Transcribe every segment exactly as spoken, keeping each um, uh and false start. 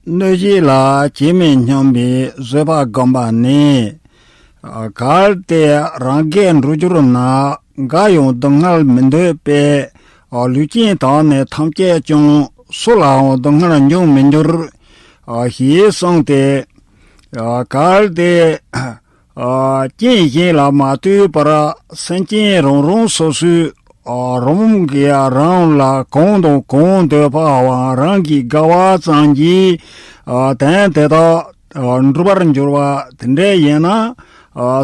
གནོད་བྱེད་ལ་བྱེད་མེད་སྙམ་པའི་བཟོད་པ་བསྒོམ་པ་ནི། གལ་ཏེ་རང་གིས་འགྲོ་གྱུར་ན་འགའ་ཡང་སྡུག་བསྔལ་མི་འདོད་པས། ལུས་ཅན་དག་ནི་ཐམས་ཅད་ཀྱང་སུ་ལའང་སྡུག་བསྔལ་འབྱུང་མི་འགྱུར། ཞེས་གསུངས་ཏེ། གལ་ཏེ། རྐྱེན་གཞན་ལ་མ་ལྟོས་པར་སེམས་ཅན་རང་རང་སོ་སོའི་རང་གིས་རང་ལ་གང་དང་གང་འདོད་པའང་རང་གིས་དགའ་བ་ཙམ་གྱིས་དོན་དེ་དག་འགྲུབ་པར་འགྱུར་བ་དེ་འདྲ་ཡིན་ན།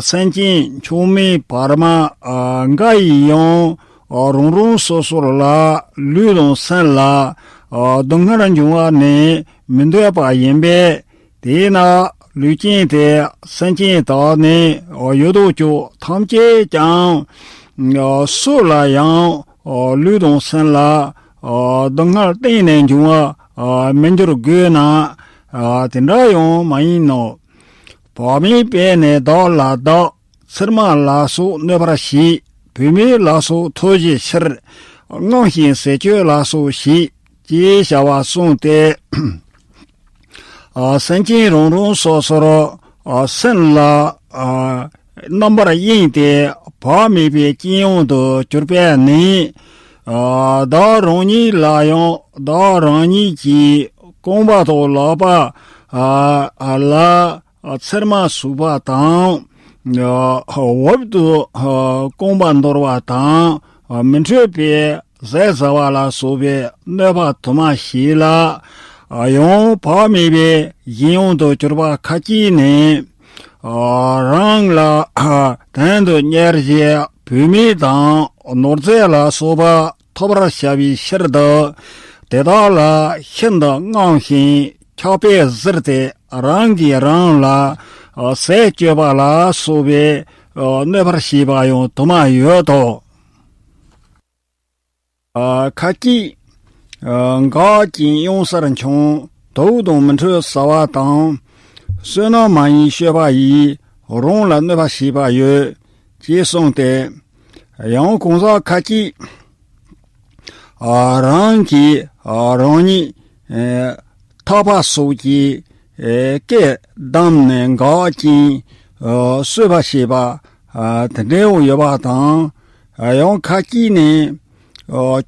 སེམས་ཅན་མཆོག་དམན་བར་མ་འགའ་ཡིས་ཡང་རང་རང་སོ་སོར་ལ་ལུས་དང་སེམས་ལ་སྡུག་བསྔལ་འབྱུང་བ་ནི་མི་འདོད་པ་ཡིན་པས། དེས་ན་ལུས་ཅན་དེ་སེམས་ཅན་དག་ནི་ཡོད་དོ་ཅོག་ཐམས་ཅད་ཀྱང་སུ་ལ་ཡང་ལུས་དང་སེམས་ལ་སྡུག་བསྔལ་གཏན་ནས་འབྱུང་བ་མི་འགྱུར་དགོས་ན། དེ་འདྲ་ཡང་མ་ཡིན་ནོ། བག་མེད་པས་ནི་བདག་ལ་བདག་ཚེར་མ་ལ་སོགས་གནོད་པར་བྱེད། བུད་མེད་ལ་སོགས་མཐོལ་བྱེད་ཕྱིར། རྔམ་ཞིང་ཟས་སྤྱོད་ལ་སོགས་བྱེད། ཅེས་བྱ་བ་གསུངས་ཏེ། སེམས་ཅན་རང་རང་སོ་སོར་སེམས་ལ་རྣམ་པར་གཡེངས་ཏེ་བག་མེད་པའི་སྤྱོད་ཡུལ་དུ་གྱུར་པས་ནི། བདག་རང་ཉིད་ལ་ཡང་བདག་རང་ཉིད་ཀྱི་རྐང་པ་དང་ལག་པ་ལ་ཚེར་མ་ཟུག་པ་དང་། འོབ་ཏུ་རྐང་པ་འདོར་བ་དང་། མི་འཕྲོད་པའི་ཟས་ཟ་བ་ལ་སོགས་པའི་གནོད་པ་དུ་མ་བྱེད་ལ། ཡང་བག་མེད་པའི་གཞན་དབང་དུ་གྱུར་པ་ཁ་ཅིག་ནི། རང་ལ་དོན་དུ་གཉེར་བྱེད་བུད་མེད་དང་ནོར་རྫས་ལ་སོགས་པ་ཐོབ་པར་བྱ་བའི་ཕྱིར་དུ། དེ་དག་ལ་ཤིན་ཏུ་རྔམ་ཞིང་ཁྱབ་སྤེལ་གཟིར་ཏེ་རང་གིས་རང་ལ་ཟས་སྤྱོད་པ་ལ་སོགས་པའི་གནོད་པར་བྱེད་པ་ཡང་དུ་མ་ཡོད་དོ། ཁ་ཅིག་འགག་ཅིང་གཡང་སར་མཆོང་། དུག་དང་མི་འཕྲོད་ཟ་བ་དང་། བསོད་ནམས་མ་ཡིན་སྤྱོད་པ་ཡིས། རང་ལ་གནོད་པ་བྱེད་པ་ཡོད། ཅེས་གསུངས་ཏེ། ཡང་གང་ཟག་ཁ་ཅིག་རང་གིས་རང་ཉིད་ཐག་པ་སོགས་ཀྱིས་སྐེ་བསྡམས་ནས་འགག་ཅིང་གསོད་པ་བྱེད་པ་དེ་འདྲའང་ཡོད་པ་དང་། ཡང་ཁ་ཅིག་ནི།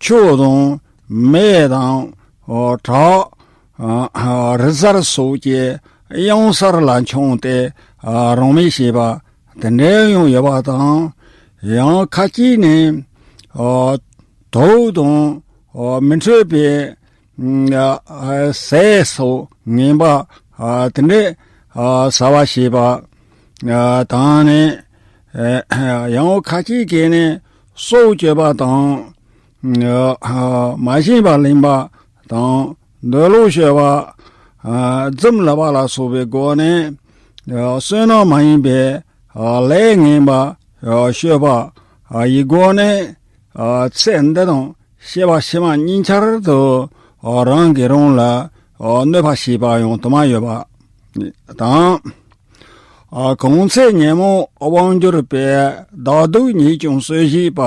ཆུ་དང་མེ་དང་། བྲག་རི་གཟར་སོགས་ཀྱི་གཡང་སར་ལ་མཆོངས་ཏེ་རང་མེད་བྱེད་པ་དེ་འདྲའང་ཡོད་པ་དང་། ཡང་ཁ་ཅིག་ནི། དུག་དང་མི་འཕྲོད་པའི་ཟས་སོགས་ངན་པ་དེ་འདྲའི་ཟ་བ་བྱེད་པ་དང་ནི། ཡང་ཁ་ཅིག་གིས་ནི་སྲོག་གཅོད་པ་དང་། མ་བྱིན་པར་ལེན་པ་དང་། འདོད་ལོག་སྤྱོད་པ། རྫུན་ལབ་པ་ལ་སོགས་པའི་སྒོ་ནས། བསོད་ནམས་མ་ཡིན་པའི་ལས་ངན་པ་སྤྱོད་པ་ཡི་སྒོ་ནས། ཚེ་འདི་དང་སྐྱེ་བ་ཕྱི་མ་གཉིས་ཆར་དུ་རང་གིས་རང་ལ་གནོད་པ་བྱེད་པ་ཡང་དུ་མ་ཡོད་པ་དང་། གང་ཚེ་ཉོན་མོངས་དབང་གྱུར་པའི། བདག་སྡུག་ཉིད་ཀྱང་གསོད་བྱེད་པ།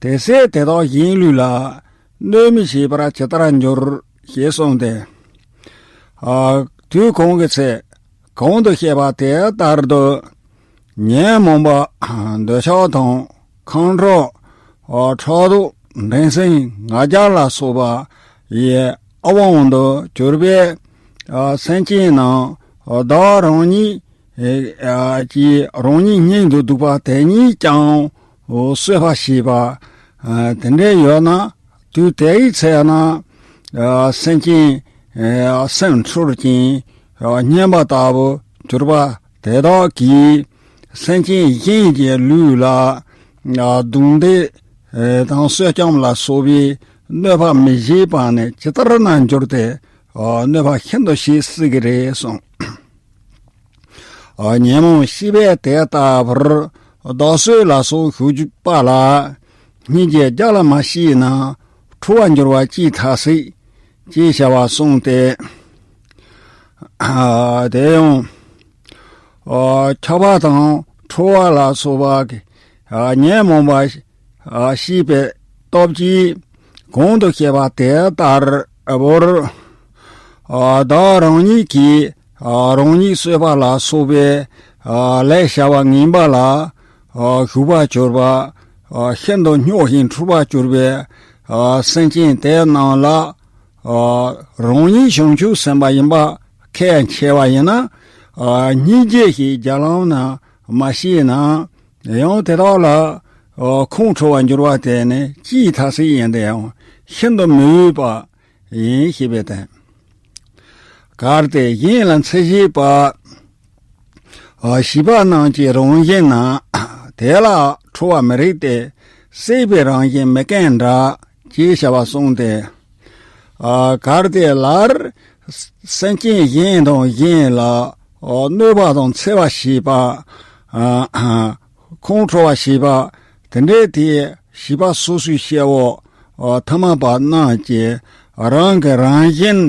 དེ་ཚེ་དེ་དག་གཞན་ལུས་ལ། གནོད་མི་བྱེད་པར་ཇི་ལྟར་འགྱུར། ཞེས་གསུངས་ཏེ། དུས་གང་གི་ཚེ་གོང་དུ་བཤད་པ་དེ་ལྟར་དུ། ཉོན་མོངས་པ་འདོད་ཆགས་དང་ཁམས་སྤྲོ། ཕྲག་དོག་འགྲན་སེམས་ང་རྒྱལ་ལ་སོགས་པ་ཡི་དབང་དུ་གྱུར་པའི་སེམས་ཅན་རྣམས་བདག་རང་ཉིད་ཀྱིས་རང་ཉིད་ཉིད་དུ་སྡུག་པ་དེ་ཉིད་ཀྱང་གསོད་པ་བྱེད་པ་དེ་འདྲ་ཡོད་ན། དུས་དེའི་ཚེ་ན་སེམས་ཅན་སེམས་འཁྲུལ་ཅིང་སྨྱོན་པ་ལྟ་བུ་གྱུར་པ་དེ་དག་གིས་སེམས་ཅན་གཞན་གྱི་ལུས་ལ་རྡུང་རྡེག་དང་གསོད་རྐྱང་ལ་སོགས་པའི་གནོད་པ་མི་བྱེད་པ་ནི་ཇི་ལྟར་ན་འགྱུར་ཏེ་གནོད་པ་ཤིན་ཏུ་བྱེད་སྲིད་ཀྱི་རེད་གསུངས། ཉོན་མོངས་ཤེས་པས་དེ་ལྟ་བུར་བདག་གསོད་ལ་སོགས་ཞུགས་པ་ལ། སྙིང་རྗེ་རྒྱ་ལ་མ་སྐྱེས་ན། ཁྲོ་བར་འགྱུར་བ་ཅི་ཐ་སྲིད། ཅེས་བྱ་བ་གསུངས་ཏེ། དེ་ཡང་ཁྱབ་པ་དང་ཁྲོ་བ་ལ་སོགས་པ་ཉོན་མོངས་པ་ཤེས་པའི་སྟོབས་ཀྱིས་གོང་དུ་བཤད་པ་དེ་ལྟ་བུར། བདག་རང་ཉིད་ཀྱིས་རང་ཉིད་གསོད་པ་ལ་སོགས་པའི་ལས་བྱ་བ་ངན་པ་ལ་ཞུགས་པར་གྱུར་པ། ཤིན་ཏུ་སྙོགས་ཤིང་འཁྲུལ་པར་གྱུར་པའི་སེམས་ཅན་དེ་རྣམས་ལ། རང་ཉིད་བྱང་ཆུབ་སེམས་དཔའ་ཡིན་པ་ཁས་འཆེ་བ་ཡིན་ན། སྙིང་རྗེ་ཞིག་བརྒྱ་ལམ་ན་མ་བྱས་ན། ཡང་དེ་དག་ལ་ཁོང་ཁྲོ་བར་འགྱུར་བ་དེ་ནི་ཅིའི་ཐ་ཚིག་ཡིན་དེ་ཡང་ཤིན་ཏུ་མི་འོས་པ་ཡིན་ཞེས་པའི་དོན། གལ་ཏེ་གཞན་ལ་འཚེ་བྱེད་པ། བྱིས་པ་རྣམས་ཀྱི་རང་བཞིན་ན་དེ་ལ་ཁྲོ་བ་མི་རིགས་ཏེ། སྲེད་པའི་རང་བཞིན་མི་སྐྱེ་འདྲ་ཅེས་བྱ་བ་གསུངས་ཏེ། གལ་ཏེ་སླར་སེམས་ཅན་གཞན་དང་གཞན་ལ་གནོད་པ་དང་འཚེ་བ་བྱེད་པ། ཁོང་ཁྲོ་བ་བྱེད་པ་དེ་འདྲའི་དེ་བྱིས་པ་སོ་སོའི་སྐྱེ་བོ་ཐ་མལ་པ་རྣམས་ཀྱི་རང་གི་རང་བཞིན་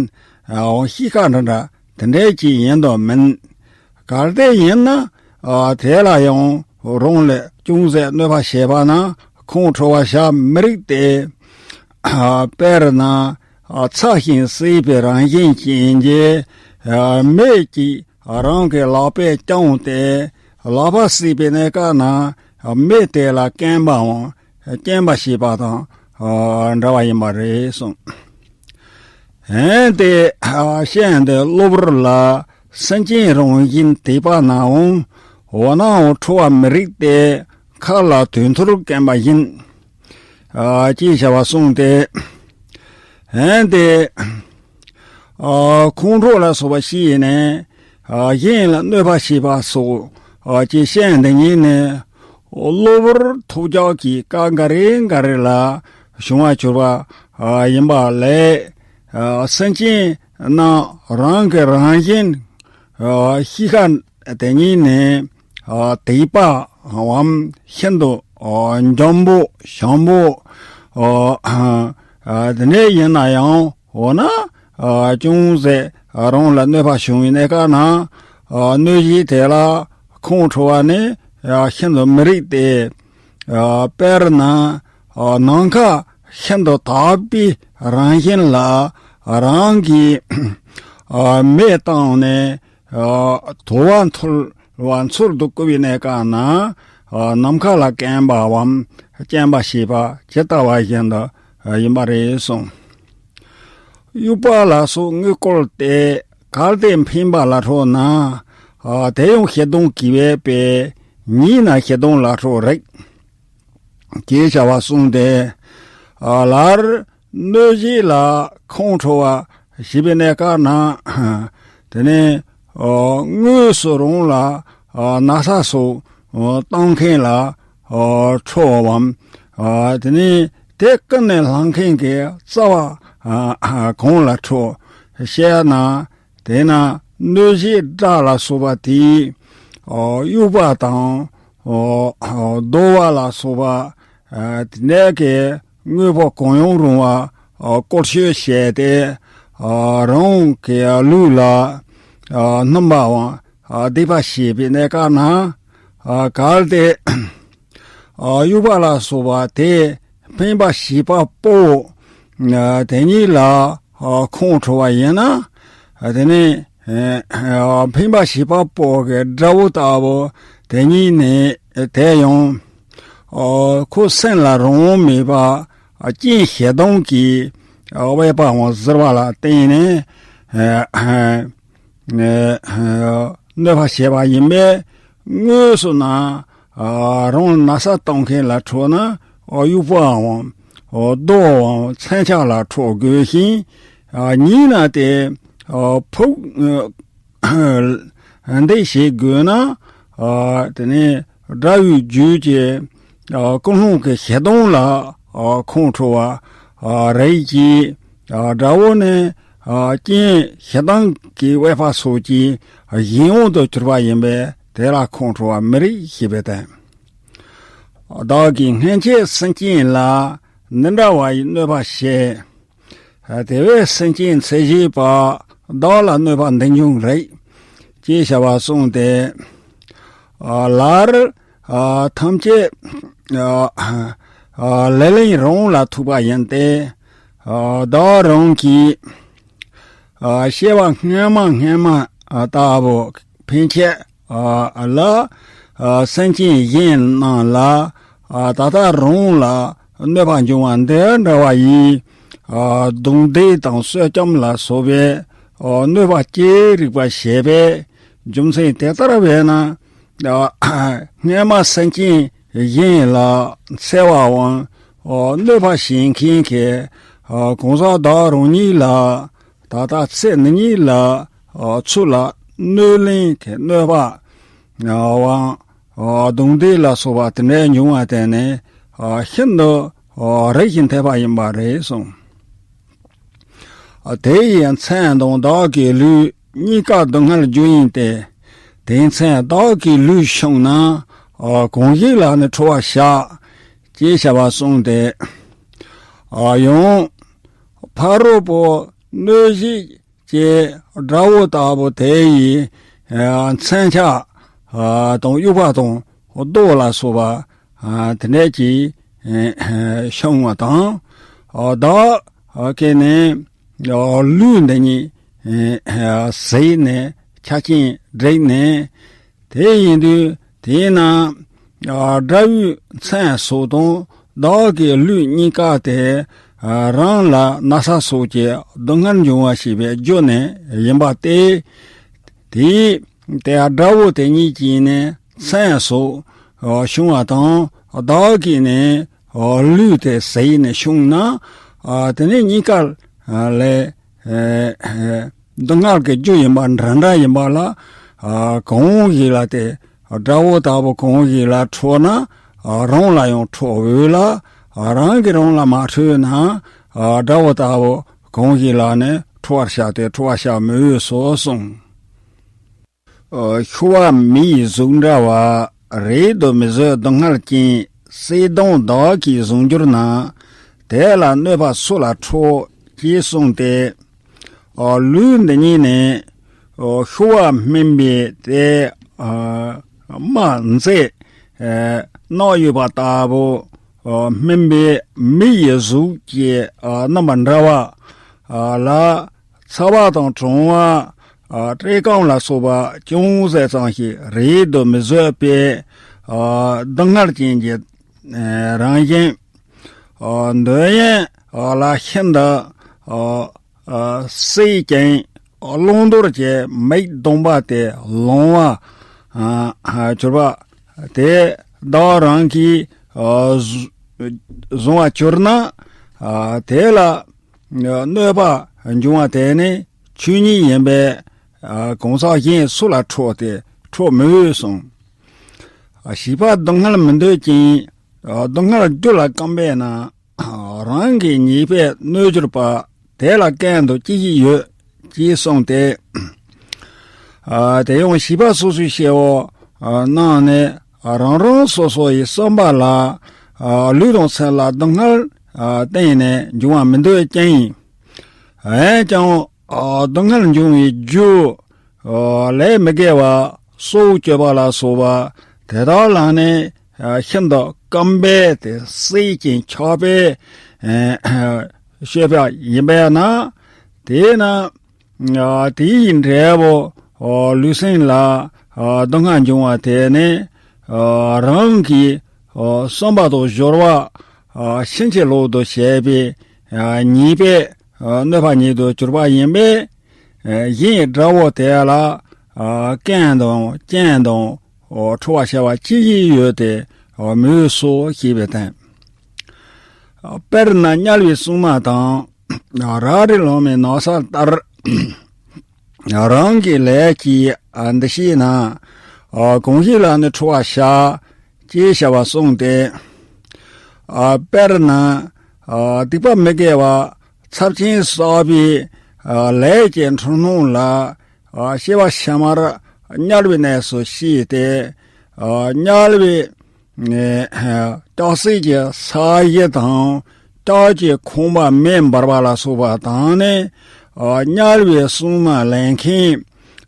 གཤིས་ཀ་འདྲ་འདྲ་དེ་འདྲའི་ཅིག་ཡིན་དང་མིན། གལ་ཏེ་ཡིན་ན། དེ་ལ་ཡང་རང་ལ་ཅུང་ཟད་གནོད་པ་བྱེད་པ་ན་ཁོང་ཁྲོ་བ་བྱ་མི་རིགས་ཏེ། དཔེར་ན། ཚ་ཞིང་བསིལ་བའི་རང་བཞིན་ཅན་གྱི་མེ་གཅིག་རང་གི་ལག་པས་བརྐྱངས་ཏེ། ལག་པ་བསིལ་བའི་གནས་སྐབས་ན་མེ་དེ་ལ་སྐེམ་པའམ་སྐེམ་པ་བྱེད་པ་དང་འདྲ་བ་ཡིན་པ་རེད་གསུངས། འོན་ཏེ་ཤིན་ཏུ་གློ་བུར་ལ་སེམས་ཅན་རང་བཞིན་དེ་པ་ནའང་འོ་ནའང་ཁྲོ་བ་མི་རིགས་ཏེ། མཁའ་ལ་དུས་མཐར་སྐེམ་པ་བཞིན། ཅེས་བྱ་བ་གསུངས་ཏེ། འོན་ཏེ། ཁོང་ཁྲོ་ལ་སོགས་པ་ཞིག་ནས་གཞན་ལ་གནོད་པ་བྱེད་པ་སོགས་ཀྱི་ཤིན་ཏུ་ཉིད་ནས་གློ་བུར་ཐོལ་རྒྱག་གི་སྐབས་འགའ་རེ་འགའ་རེ་ལ་བྱུང་བར་གྱུར་པ་ཡིན་པ་ལས། སེམས་ཅན་རྣམས་རང་གི་རང་བཞིན་གཤིས་ཀ་དེ་ཉིད་ནས་དེ་པའམ་ཤིན་ཏུ་འཇམ་པོ་བྱང་པོ་དེ་འདྲ་ཡིན་ན་ཡང་འོ་ན་ཅུང་ཟད་རང་ལ་གནོད་པ་བྱུང་བའི་གནས་སྐབས་ན་གནོད་བྱེད་དེ་ལ་ཁོང་ཁྲོ་བ་ནི་ཤིན་ཏུ་མི་རིགས་ཏེ། དཔེར་ན། ནམ་མཁའ་ཤིན་ཏུ་དག་པའི་རང་བཞིན་ལ་རང་གི་མེ་བཏང་ནས་དུ་བ་འཐོར་བ་ཚུར་དུ་བསྐུལ་བའི་གནས་སྐབས་ན་ནམ་མཁའ་ལ་སྐེམ་པའམ་སྐེམ་པ་བྱེད་པ་ཇི་ལྟ་བ་བཞིན་དུ་ཡིན་པ་རེད་གསུངས། དབྱུག་པ་ལ་སོགས་དངུལ་བཀོལ་ཏེ་གལ་ཏེ་འཕེན་པ་ལ་ཁྲོ་ན། དེ་ཡང་ཤེས་ལྡན་གྱི་བས་པས་ཉིད་ན་ཤེས་ལྡན་ལ་ཁྲོ་རིགས། ཅེས་བྱ་བ་གསུངས་ཏེ། སླར་གནོད་བྱེད་ལ་ཁོང་ཁྲོ་བ་ཞེས་པའི་གནས་སྐབས་ན། དེ་ནས་དངོས་སུ་རང་ལ་ན་ཚ་སོགས་བཏང་མཁན་ལ་ཁྲོ་བའམ། དེ་ནས་དེ་ཀུན་ནས་བསླང་མཁན་གྱི་རྩ་བ་གང་ལ་ཁྲོ། བཤད་ན། དེས་ན་གནོད་བྱེད་དགྲ་ལ་སོགས་པ་དེས་དབྱུག་པ་དང་རྡོ་བ་ལ་སོགས་པ་དེ་ནས་ཀྱི་དངོས་པོ་གང་ཡང་རུང་བ་བཀོལ་སྤྱོད་བྱས་ཏེ་རང་གི་ལུས་ལ་སྣུམ་པའམ་སྡིག་པ་བྱེད་པའི་གནས་སྐབས་ན། གལ་ཏེ་དབྱུག་པ་ལ་སོགས་པ་དེ་འཕེན་པ་བྱེད་པ་པོ་དེ་ཉིད་ལ་ཁོང་ཁྲོ་བ་ཡིན་ན། དེ་ནི་འཕེན་པ་བྱེད་པ་པོ་གི་དགྲ་བོ་ལྟ་བུ་དེ་ཉིད་ནི་དེ་ཡང་ཁོ་སེམས་ལ་རང་དབང་མེད་པ་རྐྱེན་ཞེ་སྡང་གིས་དབྱེ་བའང་གཟིར་བ་ལ་བརྟེན་ནས། གནོད་པ་བྱས་པ་ཡིན་པས། དངོས་སུ་ན་རང་ན་ཚ་བཏང་མཁན་ལ་ཁྲོ་ན་དབྱུག་པའམ་རྡོའམ་མཚོན་ཆ་ལ་ཁྲོ་དགོས་ཤིང་། ཉིད་ན་དེ་ཕུགས་འདེགས་བྱེད་དགོས་ན། དེ་ནས་དགྲ་བོའི་རྒྱུད་ཀྱི་ཀུན་སློང་གི་ཞེ་སྡང་ལ་ཁོང་ཁྲོ་བ་རིགས་ཀྱི་དགྲ་བོ་ནི་རྐྱེན་ཞེ་སྡང་གི་དབྱེ་བ་སོགས་ཀྱི་གཞན་དབང་དུ་གྱུར་པ་ཡིན་པས་དེ་ལ་ཁོང་ཁྲོ་བ་མི་རིགས་ཞེས་པའི་དོན། བདག་གིས་སྔན་ཆད་སེམས་ཅན་ལ་འདི་འདྲ་བ་ཡི་གནོད་པ་བྱས། དེ་བས་སེམས་ཅན་འཚེ་བྱེད་པ་བདག་ལ་གནོད་པ་འདི་འབྱུང་རིགས། ཅེས་བྱ་བ་གསུངས་ཏེ། སླར་ཐམས་ཅད་ལས་ལན་རང་ལ་ཐུག་པ་ཡིན་ཏེ། བདག་རང་གིས་ ཨ་སྐྱེ་བ་སྔན་མ་སྔན་མ་ཨ་ལྟ་བུ་ཕན་ཆད་ཨ་ལ་ཨ་སེམས་ཅན་གཞན་རྣམས་ལ་ཨ་ད་ལྟ་རང་ལ་གནོད་པ་འབྱུང་བ་འདི་འདྲ་བ་ཡིས་ཨ་རྡུང་རྡེག་དང་གསོད་བཅོམ་ལ་སོགས་པའི་ཨ་གནོད་པ་ཅི་རིགས་པ་བྱས་པའི་རྒྱུ་མཚན་དེ་ལྟར་བས་ན། ཨ་སྔན་མ་སེམས་ཅན་གཞན་ལ་འཚེ་བའམ་ཨ་གནོད་པ་བྱེད་མཁན་གྱི་ཨ་གང་ཟག་བདག་རང་ཉིད་ལ་ད་ལྟ་ཚེ་འདི་ཉིད་ལ་ཨ་ཚུར་ལ་གནོད་ལན་གྱི་གནོད་པ་ཨ་བའམ་ཨ་རྡུང་རྡེག་ལ་སོགས་པ་དེ་འདྲའི་འབྱུང་བ་དེ་ནི་ཨ་ཤིན་ཏུ་ཨ་རིགས་ཀྱི་འཐད་པ་ཡིན་པ་རེད་གསུངས། དེ་ཡི་མཚན་དང་བདག་གི་ལུས་གཉིས་ཀ་སྡུག་བསྔལ་རྒྱུ་ཡིན་ཏེ། དེའི་མཚན་བདག་གི་ལུས་བྱུང་ན། གང་ཞིག་ལ་ནི་ཁྲོ་བར་བྱ། ཅེས་བྱ་བ་གསུངས་ཏེ། ཡང་ཕ་རོལ་པོ་གནོད་བྱེད་ཀྱི་དགྲ་བོ་ལྟ་བུ་དེ་ཡི་མཚོན་ཆ་དང་དབྱུག་པ་དང་རྡོ་ལ་སོགས་པ་དེ་འདྲས་ཀྱིས་བྱུང་བ་དང་། བདག་གིས་ནི་ལུས་འདི་ཉིད་ཟིན་ནས་ཆ་རྐྱེན་བསྒྲིགས་ནས། དེ་ཡིན་དུས་དེས་ན་དགྲ་བོའི་མཚོན་སོགས་དང་བདག་གི་ལུས་གཉིས་ཀ་དེ་རང་ལ་ན་ཚ་སོགས་ཀྱི་སྡུག་བསྔལ་འབྱུང་བ་བྱེད་པའི་རྒྱུ་ནི་ཡིན་པ་སྟེ། དེས་དེ་དགྲ་བོ་དེ་ཉིད་ཀྱིས་ནི་མཚོན་སོགས་བྱུང་བ་དང་། བདག་གིས་ནི་ལུས་དེ་ཟིན་ནས་བྱུང་ན། དེ་ནི་གཉིས་ཀ་ལས་སྡུག་བསྔལ་གྱི་རྒྱུ་ཡིན་པ་འདྲ་འདྲ་ཡིན་པ་ལ། གང་ཞིག་ལ་དེ་དགྲ་བོ་ལྟ་བུ་གང་ཞིག་ལ་ཁྲོ་ན་རང་ལ་ཡང་ཁྲོ་འོས་ལ། རང་གིས་རང་ལ་མ་ཁྲོས་ན་དགྲ་བོ་ལྟ་བུ་གང་ཞིག་ལ་ནི་ཁྲོ་བར་བྱ་སྟེ་ཁྲོ་བར་བྱ་མི་འོས་སོ་གསུངས། ཤུ་བ་མི་ཡི་གཟུགས་འདྲ་བ། རེ་དོགས་མི་བཟོད་སྡུག་བསྔལ་ཅན། བསིལ་གདུང་བདག་གིས་བཟུང་གྱུར་ན། དེ་ལ་གནོད་པ་སུ་ལ་འཕྲོག་ཅེས་གསུངས་ཏེ། ལུས་འདི་ཉིད་ནི་ཤུ་བ་སྨིན་པའི་དེ་རྨ་རྫས་རྣག་ཡོད་པ་ལྟ་བུ་སྨིན་པའི་མི་ཡི་གཟུགས་ཀྱི་རྣམ་པ་འདྲ་བ་ལ། ཚ་བ་དང་གྲང་བ། ཨ་བཀྲེས་སྐོམ་ལ་སོགས་པ་ཅུང་ཟད་ཙམ་ཞིག་རེ་དོགས་མི་བཟོད་པའི་ཨ་སྡུག་བསྔལ་ཅན་གྱི་ཨ་རང་བཞིན། ཨ་འདོད་ཡོན་ཨ་ལ་ཤིན་ཏུ་ཨ་ཨ་བསིལ་ཅིང་རླུང་གཏོར་གྱི་མིག་ཟླུམ་པ་དེ་ལོང་བ་ཨ་གྱུར་པ་དེ་བདག་རང་གིས་ཨ་བཟུང་བར་གྱུར་ན། ཨ་དེ་ལ་གནོད་པ་འབྱུང་བ་དེ་ནི་ཆོས་ཉིད་ཡིན་པས། གང་ཟག་གཞན་སུ་ལ་འཕྲོག་སྟེ་འཕྲོག་མི་འོས་གསུངས། བྱིས་པ་སྡུག་བསྔལ་མི་འདོད་ཅིང་། སྡུག་བསྔལ་རྒྱུ་ལ་བརྐམ་པས་ན། རང་གི་ཉེས་པས་གནོད་གྱུར་པ། དེ་ལ་གན་དུ་ཅི་ཞིག་ཡོད། ཅེས་གསུངས་ཏེ། དེ་ཡང་བྱིས་པ་སོ་སོའི་སྐྱེ་བོ་རྣམས་ནི་རང་རང་སོ་སོ་ཡི་བསམ་པ་ལ་ལུས་དང་སེམས་ལ་སྡུག་བསྔལ་གཏན་ནས་འབྱུང་བ་མི་འདོད་ཅིང་། འོན་ཀྱང་སྡུག་བསྔལ་འབྱུང་བའི་རྒྱུ་ལས་མི་དགེ་བ་སྲོག་གཅོད་པ་ལ་སོགས་པ་དེ་དག་ལ་ནི་ཤིན་ཏུ་བརྐམ་པས་དེ་བསིལ་ཅིང་ཆགས་པས་སྤྱོད་པ་ཡིན་པས་ན། དེས་ན། དེའི་འབྲས་བུ་ལུས་སེམས་ལ་སྡུག་བསྔལ་འབྱུང་བ་དེ་ནི་རང་གི་བསམ་པ་དང་སྦྱོར་བ་ཕྱིན་ཅི་ལོག་ཏུ་བྱས་པའི་ཉེས་པས་གནོད་པ་ཉིད་དུ་གྱུར་པ་ཡིན་པས། གཞན་དགྲ་བོ་དེ་ལ་གན་དང་རྐྱེན་དང་འཕྲོག་པར་བྱ་བ་ཅི་ཞིག་ཡོད་དེ་མི་འོས་སོ་ཞེས་པའི་དོན། དཔེར་ན་དམྱལ་བའི་སྲུང་མ་དང་། ར་རི་ལངས་མའི་ན་བཟའ་ལྟར། རང་གི་ལས་ཀྱིས་འདི་ཤེས་ན། གང་ཞིག་ལ་ནི་ཁྲོ་བར་བྱ། ཅེས་བྱ་བ་གསུངས་ཏེ། དཔེར་ན། སྡིག་པ་མི་དགེ་བ་ཚབས་ཆེན་བསགས་པའི་ལས་ཀྱི་འཁྲུལ་སྣང་ལ། སྐྱེ་བ་ཕྱི་མར་དམྱལ་བའི་གནས་སུ་སྐྱེས་ཏེ། དམྱལ་བའི་ནས་སྐྱ་སེར་གྱི་ས་གཞི་དང་། ལྕགས་ཀྱི་ཁང་པ་མེ་འབར་བ་ལ་སོགས་པ་དང་ནི། དམྱལ་བའི་སྲུང་མ་ལས་མཁན།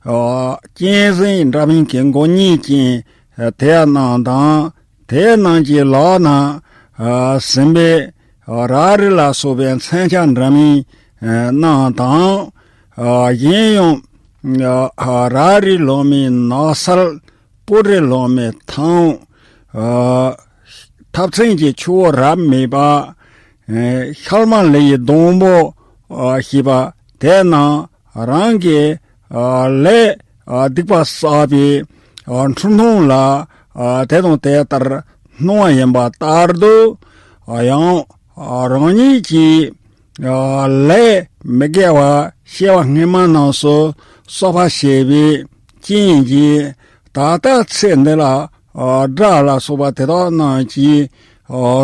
གཅན་གཟན་འདྲ་མིན་གྱི་མགོ་བརྙན་ཅན་དེ་རྣམས་དང་། དེ་རྣམས་ཀྱི་ལག་ན་ཟིན་པའི་ར་རི་ལ་སོགས་པའི་མཚོན་ཆ་འདྲ་མིན་རྣམས་དང་། གཞན་ཡང་ར་རི་ལོ་མའི་ནགས་ཚལ། སྤུ་རི་ལོ་མའི་ཐང་། ཐབ་ཚང་གི་ཆུ་བོ་རབ་མེད་པ། ཤལ་མ་ལི་ཡི་སྡོང་པོ་ཞེས་པ་དེ་རྣམས་རང་གི་ལས་སྡིག་པ་བསགས་པའི་འཁྲུལ་སྣང་ལ་དེ་དང་དེ་ལྟར་སྣང་བ་ཡིན་པ་ལྟར་དུ། ཡང་རང་ཉིད་ཀྱི་ལས་མི་དགེ་བ་བྱས་པ་སྔ་མ་རྣམས་སུ་གསོག་པར་བྱེད་པའི་རྐྱེན་གྱིས། ད་ལྟ་ཚེ་འདི་ལ་དགྲ་ལ་སོགས་པ་དེ་དག་རྣམས་ཀྱིས་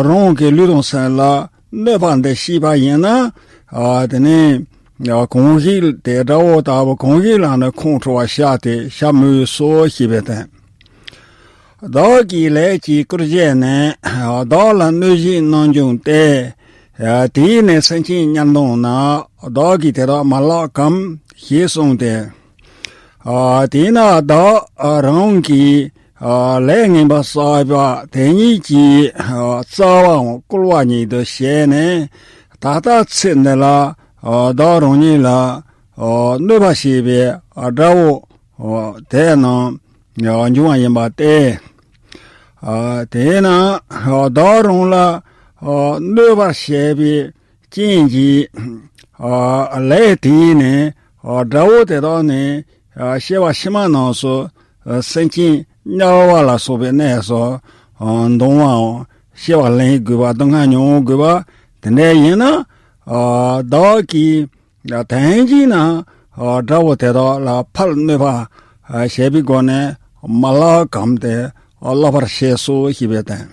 རང་གི་ལུས་དང་སེམས་ལ་གནོད་པ་འདི་བྱས་པ་ཡིན་ན། དེ་ནས་གང་ཞིག་དེ་དགྲ་བོ་ལྟ་བུ་གང་ཞིག་ལ་ནི་ཁོང་ཁྲོ་བ་བྱས་ཏེ་བྱ་མི་འོས་སོ་ཞེས་པའི་དོན། བདག་གི་ལས་ཀྱི་སྐུར་བཞེད་ནས། བདག་ལ་གནོད་བྱེད་རྣམས་བྱུང་སྟེ། དེས་ནི་སེམས་ཅན་དམྱལ་བཏང་ན། བདག་གིས་དེ་དག་མ་བརླག་གམ་ཞེས་གསུངས་ཏེ། དེས་ན་བདག་རང་གི་ལས་ངན་པ་བསགས་པ་དེ་ཉིད་ཀྱི་རྩ་བའང་བསྐུལ་བ་ཉིད་དུ་བྱས་ནས། ད་ལྟ་ཚེ་འདི་ལ་བདག་རང་ཉིད་ལ་གནོད་པ་བྱེད་པའི་དགྲ་བོ་དེ་རྣམས་འབྱུང་བ་ཡིན་པ་སྟེ། དེས་ན་བདག་རང་ལ་གནོད་པར་བྱེད་པའི་རྐྱེན་གྱིས། ལས་དེས་ནི་དགྲ་བོ་དེ་དག་ནི་སྐྱེ་བ་ཕྱི་མ་རྣམས་སུ་སེམས་ཅན་དམྱལ་བ་ལ་སོགས་པའི་གནས་སུ་འདོང་བའམ་སྐྱེ་བ་ལེན་དགོས་པ་སྡུག་བསྔལ་མྱོང་དགོས་པ་དེ་འདྲ་ཡིན་ན། བདག་གིས་དོན་གྱིས་ན་དགྲ་བོ་དེ་དག་ལ་ཕར་གནོད་པ་བྱེད་པའི་སྒོ་ནས་མ་བརླག་གམ་སྟེ་བརླག་པར་བྱས་སོ་ཞེས་པའི་དོན།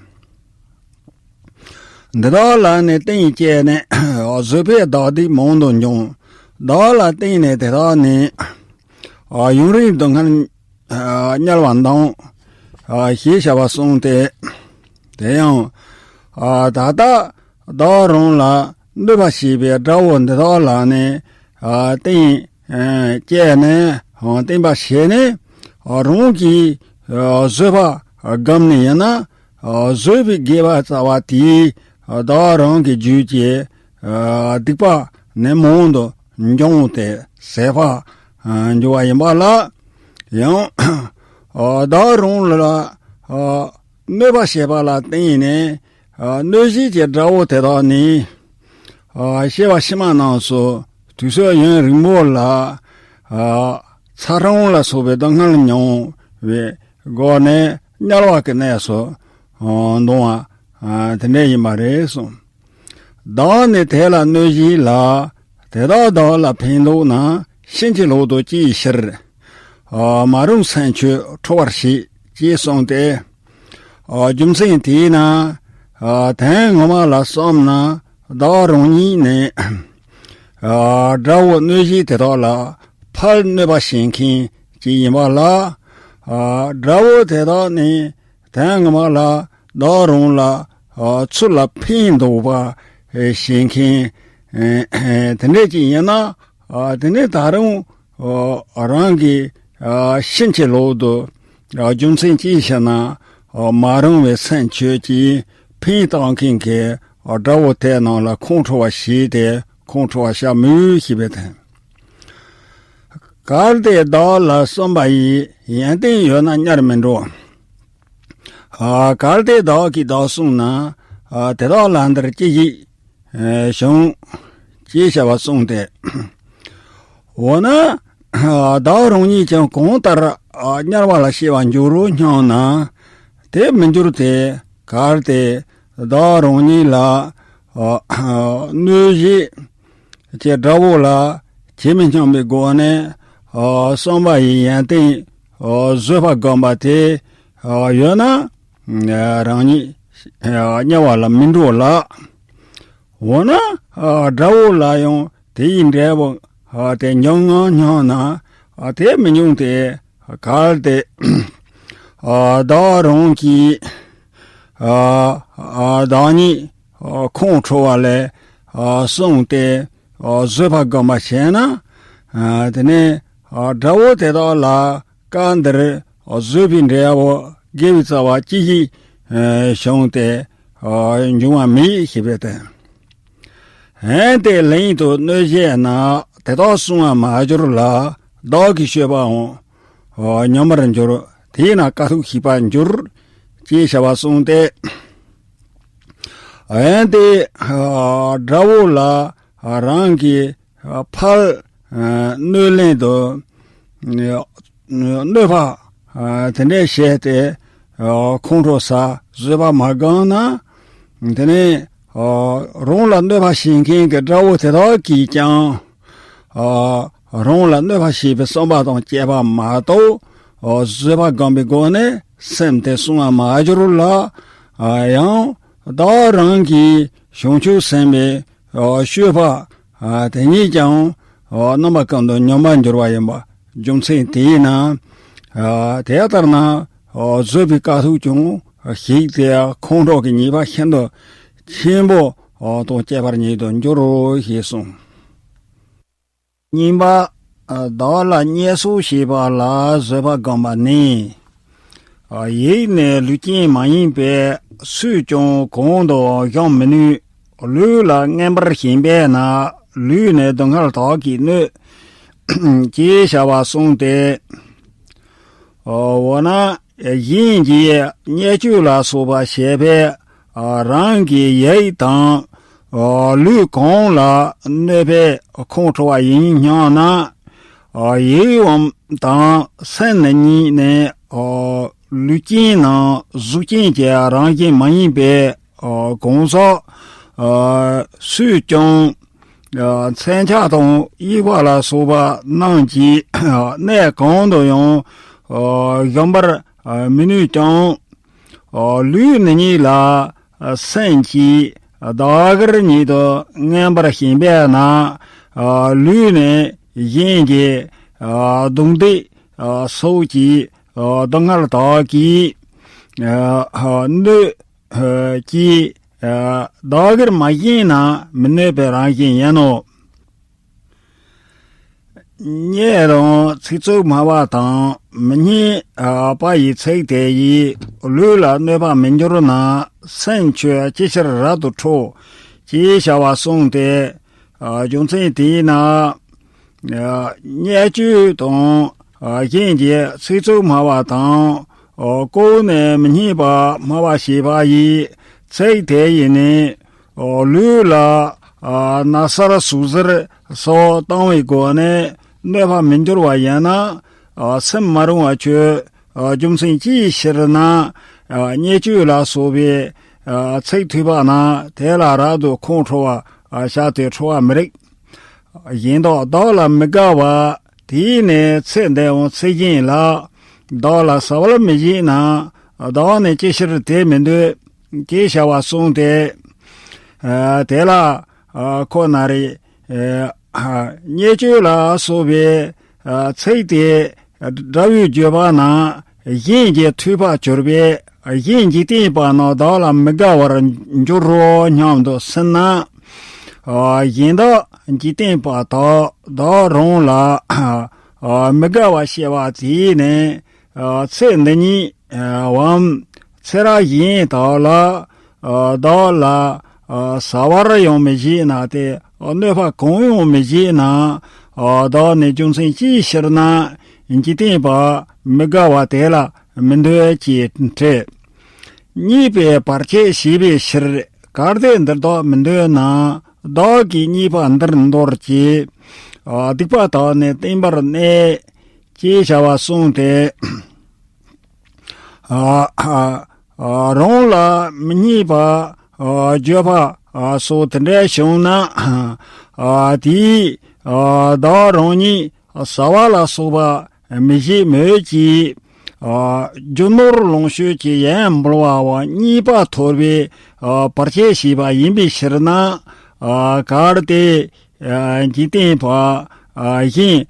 འདི་དག་ལ་ནི་གཏིང་སྐྱེས་ནས་བཟོད་པས་བདག་སྡིག་མང་དུ་འབྱུང་། བདག་ལ་བརྟེན་ནས་དེ་དག་ནི་ཡུན་རིང་སྡུག་བསྔལ་དམྱལ་བ་འདོང་ཞེས་བྱ་བ་གསུངས་ཏེ། དེ་ཡང་ད་ལྟ་བདག་རང་ལ་གནོད་པ་བྱེད་པའི་དགྲ་བོ་འདི་དག་ལ་ནི་གཏིང་སྐྱེས་ནས་བརྟེན་པ་བྱས་ནས་རང་གིས་བཟོད་པ་བསྒོམས་ནས་ཡིན་ན། བཟོད་པའི་དགེ་བ་རྩ་བ་དེས་བདག་རང་གི་རྒྱུད་ཀྱི་སྡིག་པ་ནི་མང་དུ་འབྱུང་སྟེ་ཟད་པར་འགྱུར་བ་ཡིན་པ་ལ། ཡང་བདག་རང་ལ་གནོད་པ་བྱེད་པ་ལ་བརྟེན་ནས་གནོད་བྱེད་ཀྱི་དགྲ་བོ་དེ་དག་ནི། སྐྱེ་བ་ཕྱི་མ་རྣམས་སུ་དུས་ཚོད་ཡུན་རིང་པོ་ལ། ཚ་གྲང་ལ་སོགས་པའི་སྡུག་བསྔལ་མྱོང་བའི་སྒོ་ནས་དམྱལ་བ་གི་གནས་སུ་འདོང་བ་དེ་འདྲ་ཡིན་པ་རེད་གསུངས། བདག་ནི་དེ་ལ་གནོད་བྱེད་ལ། དེ་དག་བདག་ལ་ཕན་འདོགས་ན། ཕྱིན་ཅི་ལོག་ཏུ་སྐྱེའི་ཕྱིར། མ་རུངས་སེམས་ཁྱོད་ཁྲོ་བར་བྱེད། ཅེས་གསུངས་ཏེ། རྒྱུ་མཚན་དེས་ན། དོན་ངོ་མ་ལ་བསམ་ན་བདག་རང་ཉིད་ནི། དགྲ་བོ་གནོད་བྱེད་དེ་དག་ལ་ཕར་གནོད་པ་བྱེད་མཁན་ཅིག་ཡིན་པ་ལ། དགྲ་བོ་དེ་དག་ནི་དོན་ངོ་མ་ལ་བདག་རང་ལ་ཚུར་ལ་ཕན་འདོགས་པ་བྱེད་མཁན་དེ་འདྲ་ཅིག་ཡིན་ན། དེ་ནས་ད་རུང་རང་གིས་ཕྱིན་ཅི་ལོག་ཏུ་རྒྱུ་མཚན་ཅི་ཞེ་ན། མ་རུངས་པའི་སེམས་ཁྱོད་ཀྱིས་ཕན་བཏགས་མཁན་གྱི་དགྲ་བོ་དེ་རྣམས་ལ་ཁོང་ཁྲོ་བ་བྱས་ཏེ་ཁོང་ཁྲོ་བ་བྱ་མོས་ཞེས་པའི་དོན། གལ་ཏེ་བདག་ལ་གསོན་པ་ཡི། ཡོན་ཏན་ཡོད་ན་དམྱལ་མི་འགྲོ། གལ་ཏེ་བདག་གིས་བདག་བསྲུངས་ན། དེ་དག་ལ་འདིར་ཅི་ཞིག་བྱུང་། ཅེས་བྱ་བ་གསུངས་ཏེ། འོ་ན། བདག་རང་ཉིད་ཀྱང་གང་ལྟར་དམྱལ་བ་ལ་སྐྱེ་བར་འགྱུར་རོ་སྙམ་ན། དེ་མི་འགྱུར་ཏེ། གལ་ཏེ་བདག་རང་ཉིད་ལ། གནོད་བྱེད་ཀྱི་དགྲ་བོ་ལ་ཇི་མི་སྙམ་པའི་སྒོ་ནས་གསོན་པ་ཡི་ཡོན་ཏན་བཟོད་པ་བསྒོམ་པ་དེ་ཡོད་ན་རང་ཉིད་དམྱལ་བ་ལ་མི་འགྲོ་ལ། འོ་ན་དགྲ་བོ་ལ་ཡང་དེ་ཡི་འབྲས་བུ་དེ་འབྱུང་ངམ་སྙམ་ན་དེ་མི་འབྱུང་སྟེ། གལ་ཏེ་བདག་རང་གིས་བདག་ཉིད་ཁོང་ཁྲོ་བ་ལས་བསྲུངས་ཏེ་བཟོད་པ་བསྒོམ་པ་བྱས་ན། དེ་ནས་དགྲ་བོ་དེ་དག་ལ་སྐབས་འདིར་བཟོད་པའི་འབྲས་བུ་དགེ་བའི་རྩ་བ་ཅི་ཞིག་བྱུང་སྟེ་འབྱུང་བ་མེད་ཞེས་པའི་དོན། འོན་ཏེ་ལན་དུ་གནོད་བྱེད་ན། དེ་དག་བསྲུང་བར་མ་གྱུར་ལ། བདག་གིས་བཤོས་པའང་ཉམས་པར་འགྱུར། དེས་ན་དཀའ་ཐུབ་ཤེས་པར་འགྱུར། ཅེས་བྱ་བ་གསུངས་ཏེ། འོན་ཏེ་དགྲ་བོ་ལ་རང་གི་ཕར་གནོད་ལན་དུ་གནོད་པ་དེ་འདྲ་བྱས་ཏེ་ཁོང་ཁྲོ་ཟ། བཟོད་པ་མ་བསྒོམས་ན། དེ་ནས་རང་ལ་གནོད་པ་བྱེད་མཁན་གྱི་དགྲ་བོ་དེ་དག་གིས་ཀྱང་རང་ལ་གནོད་པ་བྱེད་པའི་བསམ་པ་དང་བཅས་པ་མ་གཏོགས། བཟོད་པ་བསྒོམས་པའི་སྒོ་ནས་སེམས་དེ་བསྲུང་བར་མ་གྱུར་ལ། ཡང་བདག་རང་གིས་བྱང་ཆུབ་སེམས་དཔའི་བཤོས་པ་དེ་ཉིད་ཀྱང་རྣམ་པ་ཀུན་ཏུ་ཉམས་པར་འགྱུར་བ་ཡིན་པ། རྒྱུ་མཚན་དེས་ན། དེ་ལྟར་ན་བཟོད་པའི་དཀའ་ཐུབ་ཀྱང་ཞིག་སྟེ། ཁོང་ཁྲོ་གི་ཉེས་པ་ཤིན་ཏུ་ཆེན་པོ་དང་བཅས་པར་ཉིད་དུ་འགྱུར་རོ་ཞེས་གསུངས། གཉིས་པ། བདག་ལ་བརྙས་སོགས་བྱས་པ་ལ་བཟོད་པ་བསྒོམ་པ་ནི། ཡིད་ནི་ལུས་ཅན་མ་ཡིན་པས་སུས་ཀྱང་གང་དུའང་བཞེངས་མི་ནུས། ལུས་ལ་རྔན་པར་བྱེད་པས་ན་ལུས་ནི་སྡུག་བསྔལ་དག་གིས་གནོད། ཅེས་བྱ་བ་གསུངས་ཏེ། འོ་ན་གཞན་གྱིས་བརྙས་བཅོས་ལ་སོགས་པ་བྱས་པས་རང་གི་ཡིད་དང་ལུས་གང་ལ་གནོད་པའི་ཁོང་ཁྲོ་བ་ཡིན་སྙམ་ན། ཡིད་འམ་དང་སེམས་གཉིས་ནི་ལུས་ཅན་ནམ་གཟུགས་ཅན་གྱི་རང་བཞིན་མ་ཡིན་པས། གང་ཟག་སུས་ཀྱང་མཚོན་ཆ་དང་དབྱུག་པ་ལ་སོགས་པ་རྣམས་ཀྱིས་གནས་གང་དུ་ཡང་བཞེངས་པར་མི་ནུས་ཀྱང་། ལུས་འདི་ཉིད་ལ་སེམས་ཀྱིས་བདག་གིར་ཉིད་དུ་རྔན་པར་བྱེད་པས་ན། ལུས་ནི་གཞན་གྱི་རྡུང་རྡེག་སོགས་ཀྱི་སྡུག་བསྔལ་དག་གིས་གནོད་ཀྱིས། བདག་གིར་མ་བཞེངས་ན་མི་གནོད་པའི་རང་བཞིན་ཡིན་ནོ། བརྙས་རང་ཚིག་རྩུབ་སྨྲ་བ་དང་། མི་སྨྲས་པ་ཡི་ཚིག་དེ་ཡིས། ལུས་ལ་གནོད་པ་མི་འགྱུར་ན། སེམས་ཁྱོད་ཅི་ཕྱིར་རབ་ཏུ་ཁྲོ། ཅེས་བྱ་བ་གསུངས་ཏེ། རྒྱུ་མཚན་དེས་ན། བརྙས་བཅོས་དང་གཞན་གྱི་ཚིག་རྩུབ་སྨྲ་བ་དང་། ལྐོག་ནས་མི་སྙན་པ་སྨྲ་བ་ཞེས་པ་ཡི་ཚིག་དེ་ཡིས་ནི། ལུས་ལ་ན་སར་ཟུག་གཟེར་སོགས་བཏང་བའི་སྒོ་ནས་གནོད་པ་མི་འགྱུར་བ་ཡིན་ན། སེམས་མ་རུངས་པ་ཁྱོད། རྒྱུ་མཚན་ཅིའི་ཕྱིར་ན། བརྙས་བཅོས་ལ་སོགས་པའི་ཚིག་ཐོས་པ་ན་དེ་ལ་རབ་ཏུ་ཁོང་ཁྲོ་བ་བྱ་སྟེ་ཁྲོ་བ་མི་རིགས། གཞན་དག་བདག་ལ་མི་དགའ་བ། དེས་ནི་ཚེ་འདིའང་ཚེ་གཞན་ལ། བདག་ལ་ཟ་བར་མི་བྱེད་ན། བདག་ནི་ཅི་ཕྱིར་དེ་མི་འདོད། ཅེས་བྱ་བ་གསུངས་ཏེ། དེ་ལ་ཁོ་ན་རེ། བརྙས་བཅོས་ལ་སོགས་པའི་ཚིག་དེ་དགྲ་བོས་བརྗོད་པ་ན། གཞན་གྱིས་ཐོས་པར་གྱུར་པས་གཞན་འཇིག་རྟེན་པ་རྣམས་བདག་ལ་མི་དགའ་བར་འགྱུར་རོ་སྙམ་དུ་སེམས་ན། གཞན་དག་འཇིག་རྟེན་པ་དག་བདག་རང་ལ་མི་དགའ་བ་བཤད་པ་དེས་ནི། ཚེ་འདི་ཉིད་བམ་ཚེ་རབས་གཞན་དག་ལ། བདག་ལ་ཟ་བར་ཡང་མི་བྱེད་ན་སྟེ། གནོད་པ་གང་ཡང་མི་བྱེད་ན། བདག་ནི་རྒྱུ་མཚན་ཅིའི་ཕྱིར་ན། འཇིག་རྟེན་པ་མི་དགའ་བ་དེ་ལ་མི་འདོད་ཅེས་དྲིས། རྙེད་པས་བར་ཆད་བྱེད་པའི་ཕྱིར། གལ་ཏེ་འདིར་བདག་མི་འདོད་ན། བདག་གིས་རྙེད་པ་འདིར་འདོར་ཅིག། སྡིག་པ་དག་ནི་བསྟན་པར་གནས། ཅེས་བྱ་བ་གསུངས་ཏེ། རང་ལ་མི་སྙན་པ་བརྗོད་པ་སོགས་དེ་འདྲ་བྱུང་ན། དེས་བདག་རང་ཉིད་ཟ་བ་ལ་སོགས་པ་མི་བྱེད་མོད་ཀྱི། རྒྱུ་ནོར་ལོངས་སྤྱོད་ཀྱི་ཡན་འབུལ་བའམ་རྙེད་པ་ཐོབ་པའི་བར་ཆད་བྱས་པ་ཡིན་པའི་ཕྱིར་ན། གལ་ཏེ་འཇིག་རྟེན་པ་གཞན་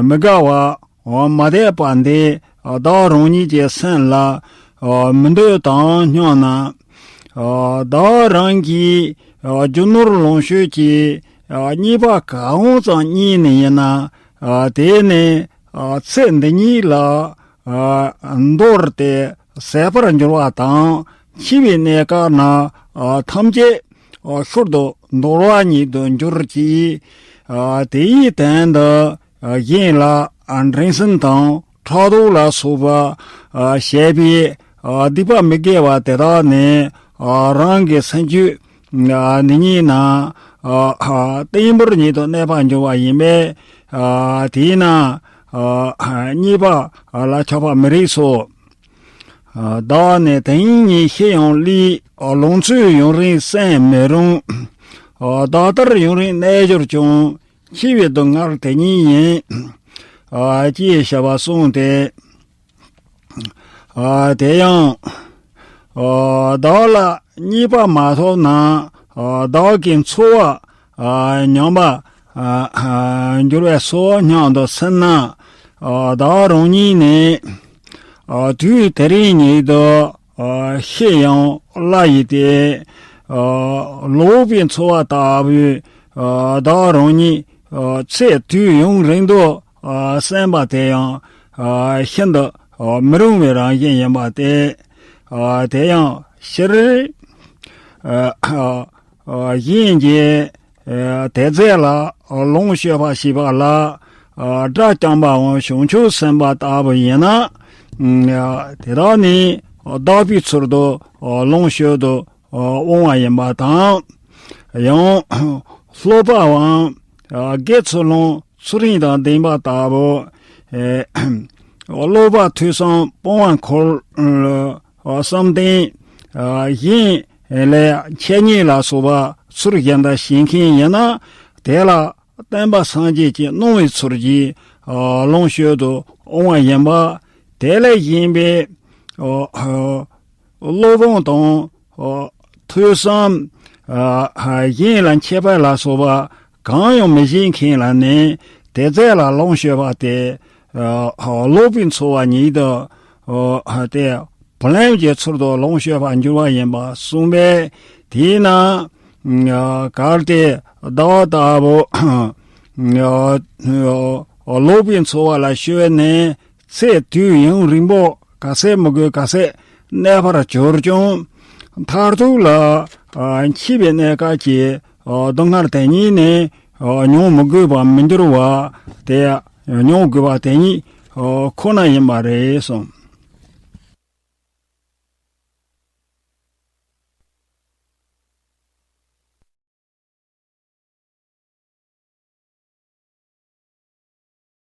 མི་དགའ་བ་མ་དད་པ་འདི་བདག་རང་ཉིད་ཀྱི་སེམས་ལ་མི་འདོད་དམ་སྙམ་ན། བདག་རང་གིས་རྒྱུ་ནོར་ལོངས་སྤྱོད་ཀྱི་རྙེད་པ་གང་ཙམ་རྙེད་ནི་ཡིན་ན། དེ་ནི་ཚེ་འདི་ཉིད་ལ་འདོར་ཏེ་ཟད་པར་འགྱུར་བ་དང་། འཆི་བའི་གནས་སྐབས་ན་ཐམས་ཅད་ཤུལ་དུ་འདོར་བ་ཉིད་དུ་འགྱུར་གྱི། དེའི་དོན་དུ་གཞན་ལ་འགྲན་སེམས་དང་ཕྲག་དོག་ལ་སོགས་པ་བྱས་པའི་སྡིག་པ་མི་དགེ་བ་དེ་དག་ནི་རང་གི་སེམས་རྒྱུད་འདི་ཉིད་ན་བརྟན་པོར་ཉིད་དུ་གནས་པར་འགྱུར་བ་ཡིན་པས། དེས་ན་གཉིས་པ་ལ་ཆགས་པ་མི་རིགས་སོ། བདག་ནི་དེ་ཉིད་ཤེས་ཡང་བླའི། ལོངས་སྤྱོད་ཡུན་རིང་བསམ་མི་རུང་། བདག་ལྟར་ཡུན་རིང་གནས་གྱུར་ཀྱང་། འཆི་བའི་སྡུག་བསྔལ་དེ་ཉིད་ཡིན། ཅེས་བྱ་བ་གསུངས་ཏེ། དེ་ཡང་བདག་ལ་གཉིས་པ་མ་ཐོབ་ན་བདག་གི་འཚོ་བ་ཉམས་པར་འགྱུར་བས་སོ་སྙམ་དུ་སེམས་ན། བདག་རང་ཉིད་ནི་དུས་དེ་རིང་ཉིད་དུ་ཤི་ཡང་བླ་ཡི་སྟེ། ལོག་པའི་འཚོ་བ་ལྟ་བུའི་བདག་རང་ཉིད་ཚེ་དུས་ཡུན་རིང་དུ་བསམ་པ་དེ་ཡང་ཤིན་ཏུ་མི་རུང་བའི་རང་བཞིན་ཡིན་པ་སྟེ། དེ་ཡང་སྤྱིར་གཞན་གྱི་དེ་ཚེ་ལ་ལོངས་སྤྱོད་པ་ཞེས་པ་ལ་དགྲ་བཅོམ་པའམ་བྱང་ཆུབ་སེམས་དཔའ་ལྟ་བུ་ཡིན་ན། དེ་དག་ནི་བདག་པོའི་ཚུལ་དུ་ལོངས་སྤྱོད་དུ་འོང་བ་ཡིན་པ་དང་། ཡང་སློབ་པའམ་དགེ་ཚུལ་སློང་ཚུལ་ཁྲིམས་དང་ལྡན་པ་ལྟ་བུ། སློབ་པ་ཐོས་བསམ་སྤོང་བ་འཁོར། བསམ་གཏན་གཞན་ལས་འཆད་ཉན་ལ་སོགས་པ་ཚུལ་གཞན་དག་བྱེད་མཁན་ཡིན་ན། དེ་ལ་སྟོན་པ་སངས་རྒྱས་ཀྱིས་གནང་བའི་ཚུལ་གྱིས་ལོངས་སྤྱོད་དུ་འོང་བ་ཡིན་པ། དེ་ལས་གཞན་པའི་སློབ་སྦྱོང་དང་ཐོས་བསམ། གཞན་ལ་འཆད་པ་ལ་སོགས་པ་གང་ཡང་མི་བྱེད་མཁན་ལ་ནི་དེ་ཚེ་ལ་ལོངས་སྤྱོད་པ་སྟེ། ལོག་པའི་འཚོ་བ་ཉིད་དུ་སྟེ། བུ་ལོན་གྱི་ཚུལ་དུ་ལོངས་སྤྱོད་པར་འགྱུར་བ་ཡིན་པ་གསུངས་པས། དེས་ན་གལ་ཏེ་བདག་ལྟ་བུ་ལོག་པའི་འཚོ་བ་ལ་སྤྱོད་ནས་ཚེ་དུས་ཡུན་རིང་པོ་ག་ཚད་མི་དགོས་ག་ཚད་གནས་པར་གྱུར་ཀྱང་། མཐར་ཐུག་ལ་འཆི་བའི་གནས་སྐབས་ཀྱི་སྡུག་བསྔལ་དེ་ཉིད་ནི་མྱོང་མི་དགོས་པར་མི་འགྱུར་བ་དེ། མྱོང་དགོས་པ་དེ་ཉིད་ཁོ་ན་ཡིན་པ་རེད་གསུངས།